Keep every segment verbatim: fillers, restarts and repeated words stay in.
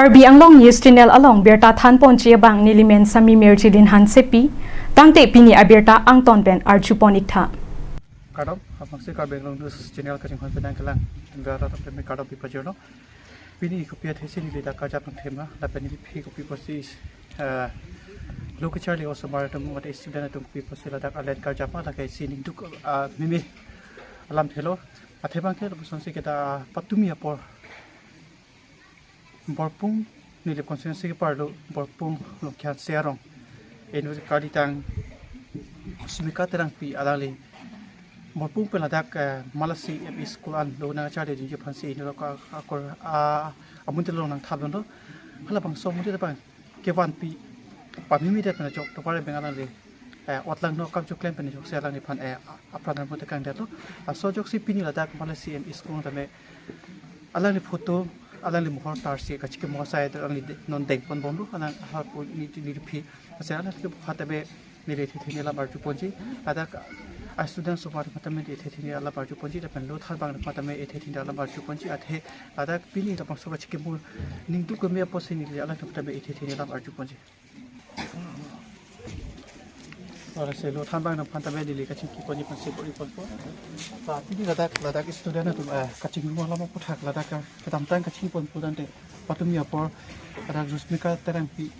Karbi Anglong News Channel along birta thanponji abang nelimen Sami Mirjilin Hansepi, tangte pini abirta angton pen arjupon iktha. Kardom, aphrangsi Karbi Anglong News Channel kachinghon pen nangkelang birta tame kardom pipajirlo. Pini kopi athesi neli dak karjap nangthema, lapen neliphi kopi pusi, eh, lo kacharli osomar atum mate student atum kopi pusi ladak alet karjap ma, lake si ningduk, ah, meme alamthe lo. Athe abangke lapuson si kita patumi apor Borpung, neli constituency keparlo Borpung Longkihan Serong. Inut kalitang Rosmika Terangpi alangli Borpung pen ladak, eh, Malasi M E School an lo nangcharli dunji aphansi inut ako, ako, ah, amonit along nangthap dunlo. Halabangso amonit abang kevanpi pamimi det pen ajok tovar abang alangli, eh, otlangno akam choklem pen ajoksi alangliphan, eh, apran armu tekang detlo. Laso ajoksi pini ladak Malasi M E School tame alangli photo, alangli mohor tarsi kachikimo asai alangli de-, non dengponbomlo, alang ahar pu ni, neliphi. Ase alangli photo be neli thethini alam arjuponji, ladak a student osomar tame neli thethini alam arjuponji, lapen lo thanbang tame thethini alam arjuponji, athe ladak pini labangso kachikimo ningduk keme apotsi neli alang tame thethini alam arjuponji. Ora se lo thanbang nangphan tame neli kachingkiponji aphansi bor-iponpo. Ta pini ladak, ladak student atum, eh, kachingrum alam aphuthak ladak ka kedamtang kachingponpo tangte patumi apor ladak Rosmika Terangpi,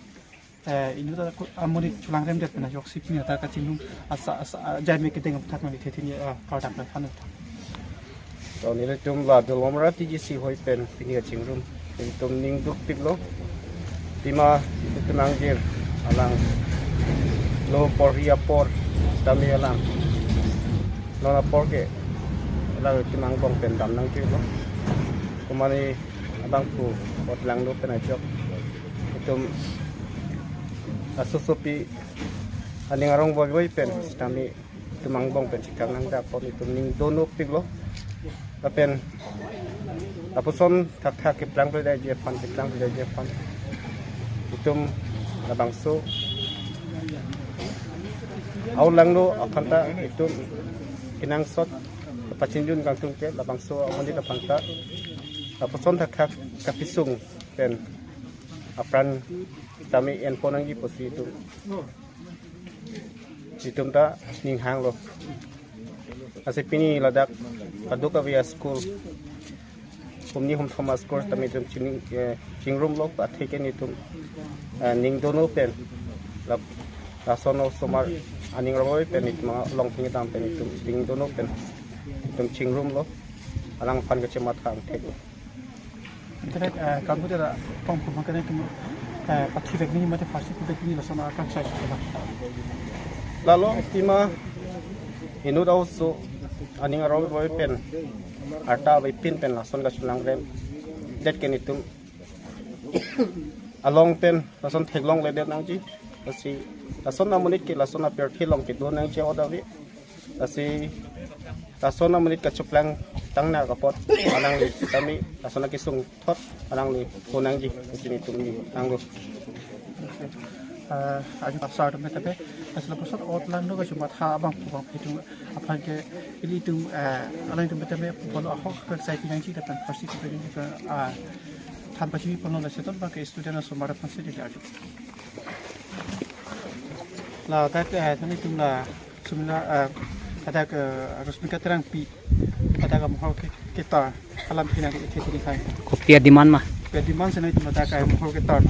eh, inut ako amonit cholangrem det pen ajoksi pini ladak kachingrum asa, asa, ah, jaime kedeng aphuthak neli thethini, ah, kardom nangphan. To nelitum la Dolomara T G C hoi pen pini kachingrum. Nelitum ningdukpiklo. Pima nelitum angjir alang lo porhi apor tame alang non apor ke alanglitum angbong pen dam nangkirlo. Komane abangphu otlangno pen ajok itum asosopi aning arong voivoi pen tame itum angbong pen chikang nangdapon itum ningdonopiklo. Lapen lapuson thakthak keplang pledai ji aphan, keplang pledai ji aphan itum labangso aulangno aphanta itum kenangsot pachinjun kangtung ke labangso amonit aphanta lapuson thakthak kapisung pen apran tame enpon nangji pusi itum itum ta ninghanglo. Ase pini ladak kadokave a school, humni humthom a school tame itum chini, eh, chingrumlo, athe ke nelitum, eh, ningdono pen lap lason osomar aning arong voivoi pen itum along thingdam pen itum ningdono pen itum chingrumlo. Alangphan kachematha angthek. Ante, eh, karbudera pong pumang kene tum, eh, pathivek nangji mate pharsi puvek nangji lason akangsai sila. Lalo pima inut a-oso aning arong voivoi pen arta avepin pen lason kacholangrem det ke nelitum along pen lason theklongledet nangji. Lasi lason amonit ke lason apirthe along kedo nangji ahut ave. Lasi lason amonit kachoplang tangnak apot alangli tame lason akesung thot alangli po nangji pusi nelitum ningdonlo. Eh, ajo pasar tame tame, asal pasar otlangno kachematha abangphu abangphi atum aphan ke ilitum, eh, alangtum tame pulo ahok kangsai pinangji lapen pharsi pinangji, ah, than pachini pulo, lasi ton abangke student osomar aphansi neli arju. Ladak, eh, nelitum la Sumila, eh, ladak, eh, Rosmika Terangpi ladak amohor ke, ketar alamthe nangkethe thini khai. Kopi a-demand ma? Kopi a-demand si nelitum ladak amohor ketar?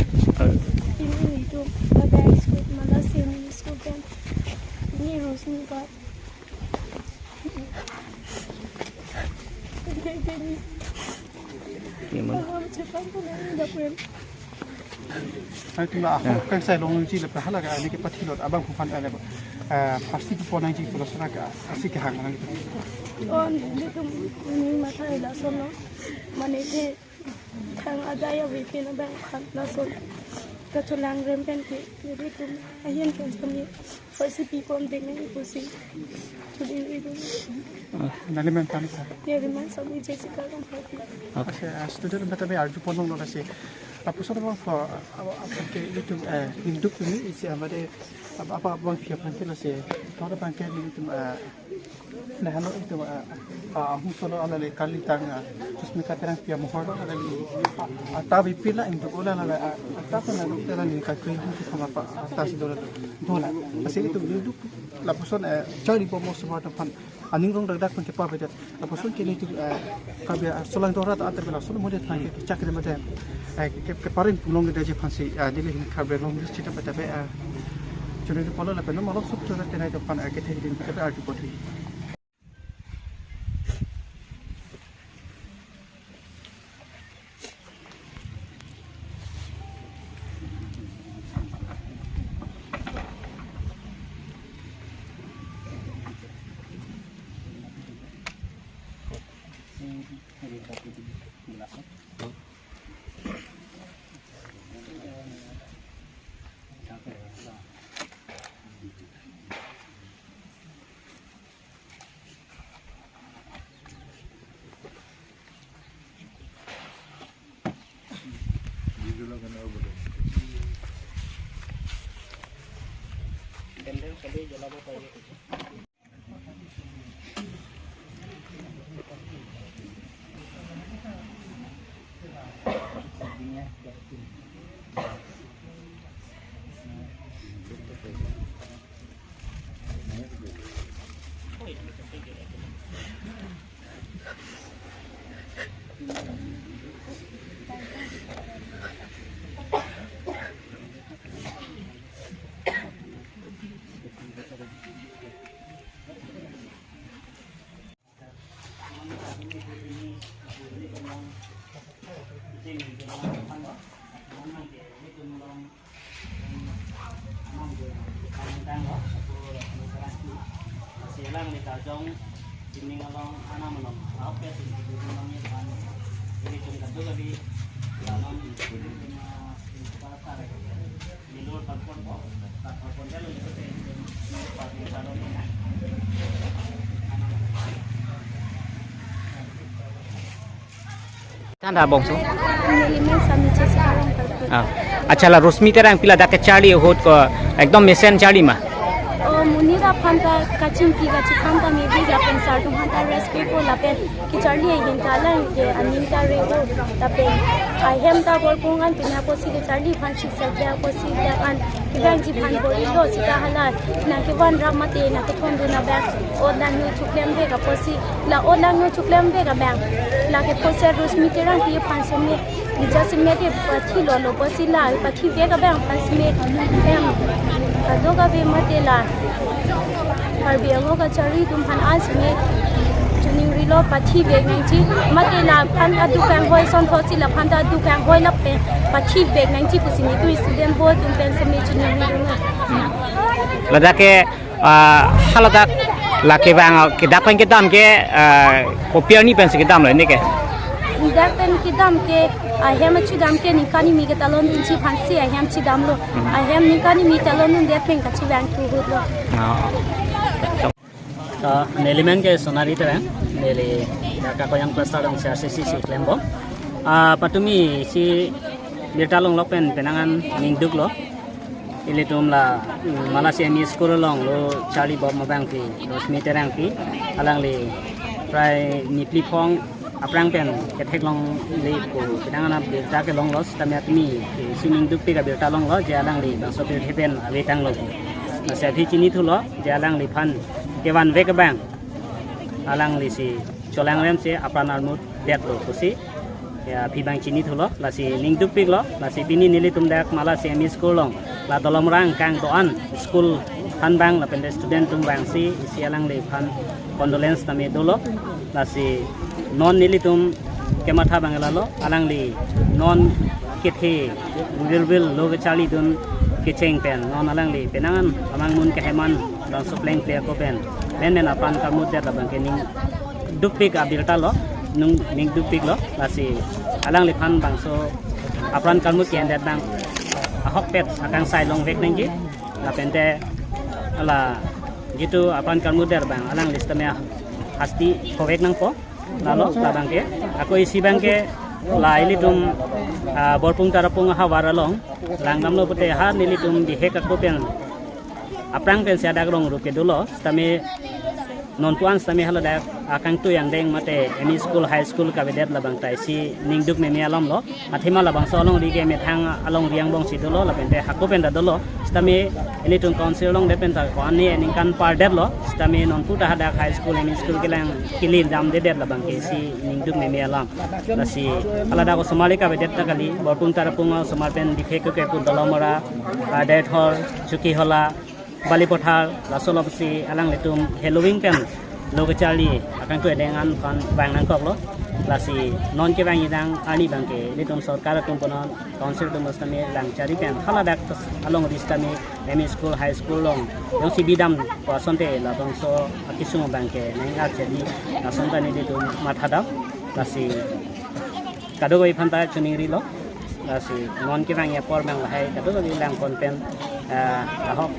Pini nelitum ladak school, Malasi M E School pen pini Rosmika. Pini mo? Nelitum la ahok kangsai long nangji lapen hala ke ani kepathilot abangphu aphan ani, eh, pharsi pupo nangji pu lason ke asi kehang nangji. Oh, nelitum ning matha lason lo. Mane ke thang adai avepin abangphan lason kacholangrem pen ke nelitum ahin pen tame pharsi pipon ding nangji pusi. Nelimen tame tha. Nelimen Sami Jessica Rongphar. Okay. Ase, ah, student atum tame arjupon longlo, ase Lapuson abang pho, abo, abo ke ilitum, eh, ningduk tumi isi amade, abo, abo abang phi aphan ke lasi, tor abang ke ilitum, eh, nahano itum, eh, ah, ahung solo alale kalitang, ah, Susmita Terangpi amohor lo alale, ah, ata bipila ingduk ola alale, ah, ata pun lalu tela ni kakri hung kisama pa, ah, ata si dola, dola. Lasi itum ningduk, lapuson, eh, charli bomlo sebar aphan, aning rong dak dak pen kepavedet. Lapuson ke ilitum, eh, Karbi, eh, solang dorat ata bela solo mode thang ke chakri mate, eh, ke, ke parin pulong ke daje aphansi, eh, neli hin Karbi Anglong district mate be, eh, churi di polo lapen malok suk churi tenai to pan, eh, kethe din mate be arju poti. Tanda bongso. Neli men Sami Chesi Karong Karpet. Ah. Achala Rosmi Terangpi ladak kecharli ahut ko ekdom mesen charli ma? O monit aphan ta kachingki kachikan ta mebik lapen sar atum aphan ta respect ko lapen kecharli ahin ta lang ke aning ta re ko lapen ahem ta bor pung an punya apotsi kecharli aphan sik sak dia apotsi dia an kevangji aphan bor-ilo sita hala nangkevan ram mate nangkethondun abang o nangno chuklemvek apotsi la o nangno chuklemvek abang la ke apotsi Rosmi Terangpi aphan seme nija seme te pathilo lo apotsi la pathivek abang aphan seme em kadokave mate la Karbi Anglong kacharli atum aphan an seme chiningrilo pathivek nangji mate laphan aduk kanghoi sonthotsi laphan ta aduk kanghoi lapen pathivek nangji pusi nelitum student board atum pen seme chiningrilo. Ladak ke, ah, haladak la kevang, ah, kedak pen kedam ke, ah, kopi arni pensi kedamlo ini ke? Dak pen kedam ke, ahem achedam ke ningkan kimi ketalondunji aphansi ahem chedamlo. Hmm. Ahem ningkan kimi talondundet pen kachevang ahut lo. Ah. To, neli men ke Sonari Terang, neli dak Kakoyang cluster along C R C C si klembom. Ah, patumi isi birta longlok pen penang an ningduklo. Ilitum la, mm, Malasi M E school along lo charli bom abang ke Rosmi Terangpi, alangli prai niphli phongo aphrang pen ketheklongle pu penang an birta kelonglo sitame atumi isi ningdukpik abirta longlo je alangli bangso pirthe pen avetanglo. Lasi aphi chinithulo je alangliphan kevanvek abang alangli si cholangrem si apran armut detlo pusi ya aphi abang chinithulo, lasi ningdukpiklo, lasi pini nelitum dak Malasi M E school along la dolomrang kangdo-an school aphan abang lapen student atum abangsi isi alangliphan condolence tame dolo. Lasi non nelitum kematha abang lalo, alangli non kethe virvil lo kecharlidun kecheng pen non alangli penang an amang mun keheman bangso plengple ako pen menmen apran karmutdet abang ke ningdukpik abirta lo, nung ningdukpiklo, lasi alangliphan bangso apran karmut ke-endet abang ahokpet akangsai longvek nangji, lapente la jitu apran karmutdet abang alangli sitame hasti khovek nangpo. Lalo labang ke ako isi abang ke La ilitum, ah, Borpung Tarapung ahavar along langdamlo pute ha nelitum bihek ako pen aphrang pensi adak rong rup ke dolo, sitame non puan sitame haladak akangtui angdeng mate M E school, high school kavedet labang ta isi ningduk meme alam lo. Athema labangso alongri ke methang alongri angbong si dolo, lapente hako pen ta dolo. Sitame ilitum council along det pen ta ko-an ne ningkan par det lo. Sitame non puta hadak high school, M E school kelang kili damdedet labang ke isi ningduk meme alam. Lasi haladak osomar le kavedet ta kali, Borpung Tarapung osomar pen bihek ako ke pu Dolamara, ah, Deithor, Chokihola, Balipathar, laso along si alanglitum heloving pen lo kacharli akangtui angdeng an aphan vang nangkoklo. Lasi non kevang idang ani abang ke ilitum sorkar atum punon council atum sitame lang chari pen haladak alongri sitame M E school, high school along jongsi bidam pu asonte labangso akesung abang ke nang-ar chari, lason ta nelitum mathadam. Lasi kadokave aphan ta choningrilo. Lasi non kevang apor abang lahai kadokave langpon pen, ah, ahok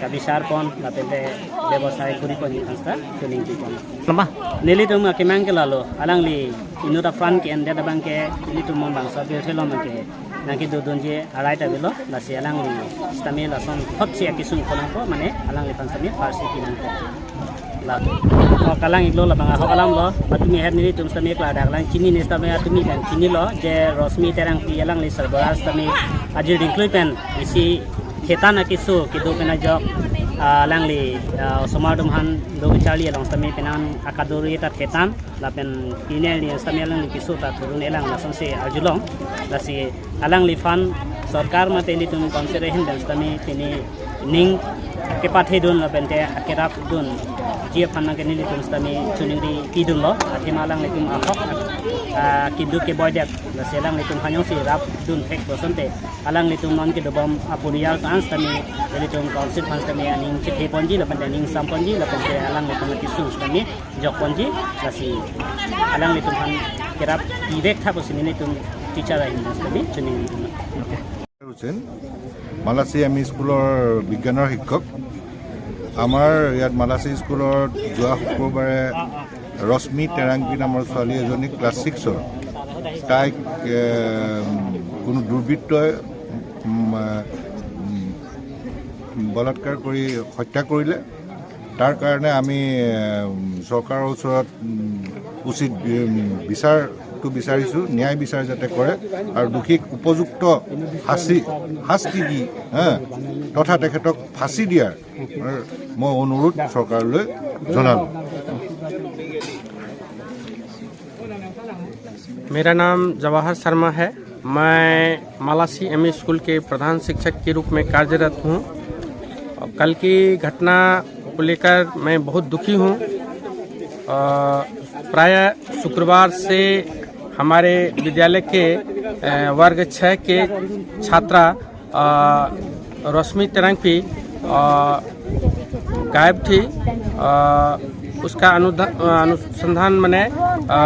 kabisar pon lapente bebosai kuri pon aphan ta choningri pon. Lama. Nelitum akemang ke lalo, alangli inut apran ke-endet abang ke nelitum mon bangso birthelon ke nangkedodunji arai ta avelo. Lasi alangli sitame lason thotsi akesung konangpo, mane alangliphan sitame parsi pinangpo. La, oh, kalang-iklo labang ahok alam lo, atumi ahet nelitum sitame klardak lang chinine sitame atumi pen chinilo, je Rosmi Terangpi alangli Sarbaras sitame ajir dingklui pen isi thetan akeso kedo pen ajok, ah, alangli, ah, osomar atum aphan lo kacharli along sitame penan akadori ta thetan lapen pine ni sitame alangli keso ta thurun-e lang lasonsi arjulong. Lasi alangliphan sorkar mate ilitum council ahin pen sitame pini ning kepathedun lapente akerapdunji aphan nang ke nelitum sitame choningri pidunlo. Athema alanglitum ahok, ah, keduk keboi det, lasi alanglitum aphan jongsi rapdun thek pu asonte alanglitum non kedobom aporiyal ta an sitame ilitum council aphan sitame aning chethe ponji lapente aning sam ponji lapente alanglitum akesung sitame jok ponji, lasi alanglitum aphan kerap ivek tha pusi nelitum teacher ahin pen sitame choningri pidun. Hossain, মালাচী M E স্কুলৰ বিজ্ঞানৰ শিক্ষক। আমাৰ ইয়াত মালাচী স্কুলত যোৱা শুক্ৰবাৰে ৰশ্মি টেৰাংপী নামৰ ছোৱালী এজনী ক্লাছ ছিক্সৰ, তাইক, এ, কোনো দুৰ্বৃত্তই, উম, উম, বলাৎকাৰ কৰি হত্যা কৰিলে। তাৰ কাৰণে আমি, এ, চৰকাৰৰ ওচৰত, উম, উচিত বি-, উম, বিচাৰটো বিচাৰিছোঁ, ন্যায় বিচাৰ যাতে কৰে আৰু দোষীক উপযুক্ত শাস্তি, শাস্তি দি, হা, তথা তেখেতক ফাঁচী দিয়াৰ মই অনুৰোধ চৰকাৰলৈ জনালোঁ। मेरा नाम जवाहर शर्मा है। मैं मालासी एमई स्कूल के प्रधान शिक्षक के रूप में कार्यरत हूँ। और कल की घटना को लेकर मैं बहुत दुखी हूँ। अ, प्रायः शुक्रवार से हमारे विद्यालय के, अ, वर्ग छः के छात्रा, अ, रश्मि तेरंगपी, अ, गायब थी। अ, उसका अनुध-, अ, अनुसंधान मैंने, अ,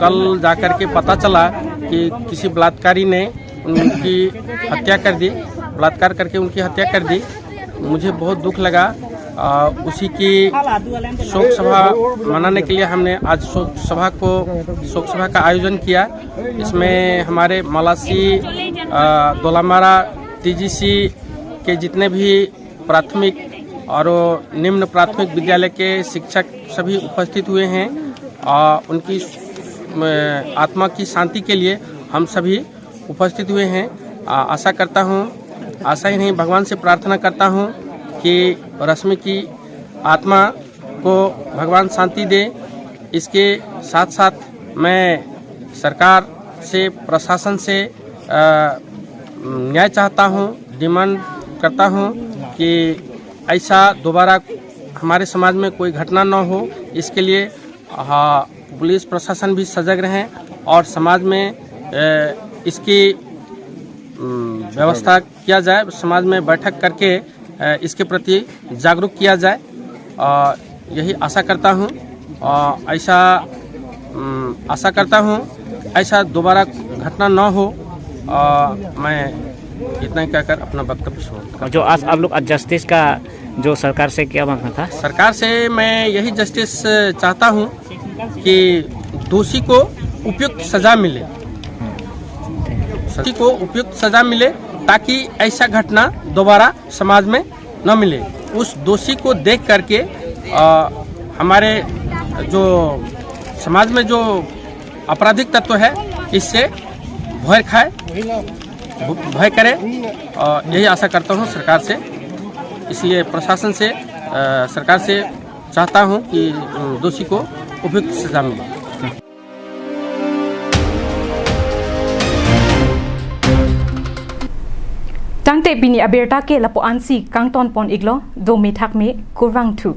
कल जाकर के पता चला कि किसी बलात्कारी ने उनकी हत्या कर दी, बलात्कार करके उनकी हत्या कर दी। मुझे बहुत दुख लगा। अ, उसी की शोक सभा मनाने के लिए हमने आज शोक सभा को, शोक सभा का आयोजन किया। इसमें हमारे मलासी, अ, दोलामारा टीजीसी के जितने भी प्राथमिक और निम्न प्राथमिक विद्यालय के शिक्षक सभी उपस्थित हुए हैं। अ, उनकी, अ, आत्मा की शांति के लिए हम सभी उपस्थित हुए हैं। आ, आशा करता हूँ, आशा ही नहीं, भगवान से प्रार्थना करता हूँ कि रश्मि की आत्मा को भगवान शांति दे। इसके साथ साथ मैं सरकार से, प्रशासन से, अ, न्याय चाहता हूँ, डिमांड करता हूँ कि ऐसा दोबारा हमारे समाज में कोई घटना न हो। इसके लिए, हाँ, पुलिस प्रशासन भी सजग रहें और समाज में, अ, इसकी, उम, व्यवस्था किया जाए, समाज में बैठक करके, अ, इसके प्रति जागरूक किया जाए। अ, यही आशा करता हूँ, अ, ऐसा, उम, आशा करता हूँ ऐसा दोबारा घटना न हो। अ, मैं इतना ही कहकर अपना वक्तव्य समाप्त करता हूँ। जो आज आप लोग आज जस्टिस का जो सरकार से क्या मांगना था? सरकार से मैं यही जस्टिस चाहता हूँ कि दोषी को उपयुक्त सजा मिले, सभी को उपयुक्त सजा मिले, ताकि ऐसा घटना दोबारा समाज में न मिले। उस दोषी को देख करके, अ, हमारे जो समाज में जो आपराधिक तत्व है, इससे भय खाए, भ-, भय करे, अ, यही आशा करता हूँ सरकार से। इसलिए प्रशासन से, अ, सरकार से चाहता हूँ कि, अ, दोषी को उपयुक्त सजा मिले। Tangte pini abirta ke lapu-ansi kangton pon iklo, dome thakme, kurvangthu.